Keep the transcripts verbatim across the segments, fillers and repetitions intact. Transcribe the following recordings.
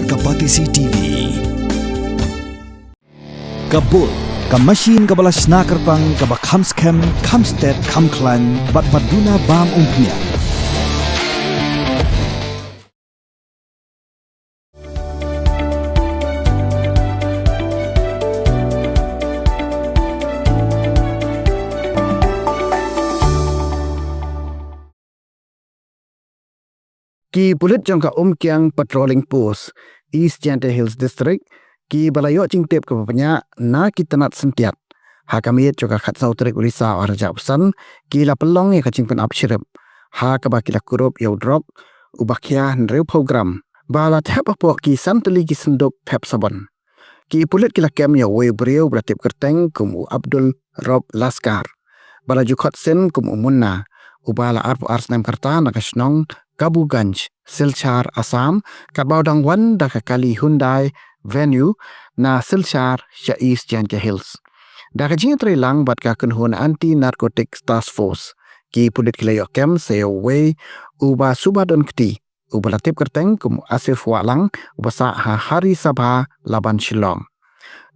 Ka Batesi T V. Ka Bull, ka machine kaba la shna kyrpang, kaba kham skhem, kham stet, kham khlaiñ, bad ba duna bam umphniang. Ki pulit jong ka Umkiang Patrolling Post, East Jaintia Hills District, kiba la ïoh jingtip kaba bniah na ki tnat syntiat ha ka miet jong ka khatsaw tarik u Risaw arhajar arphew san, ki la pynlong ïa ka jingpynap shrip, ha kaba ki la kurup ïa u drok uba khia hynriewphew gram, ba la thep hapoh ki san tylli ki synduk thep sabon. Ki pulit ki la kem ïa uwei u briew uba la tip kyrteng kum u Abdul Rob Laskar, ba la ju khot sien kum u Munna, uba la arphew ar snem ka rta, na ka shnong Kabuganj, Silchar, Assam, katba u dang wan da ka kali Hyundai Venue na Silchar sha East Jaintia Hills. Da ka jingïatreilang bad ka kynhun Anti Narcotics Task Force, ki pulit ki la ïoh kem sa ïa uwei uba suba don kti, uba la tip kyrteng kum u Asif Wahlang, uba sah ha Hari Sabha Laban, Shillong.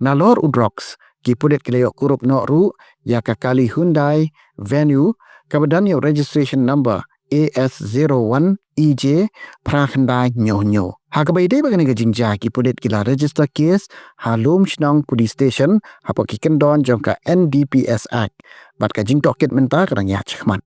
Nalor u drugs, ki pulit ki la ïoh kurup noh ruh ïa ka kali Hyundai Venue, kaba don ïa u registration number A S zero one E J phra khyndai hynñiew hynñiew. Ha kaba ïadei bad kane ka jingjia, ki pulit ki la register case ha Lumshnong Police Station hapoh ki kyndon jong ka N D P S Act, bad ka jingtohkit mynta ka dang ïaid shakhmat.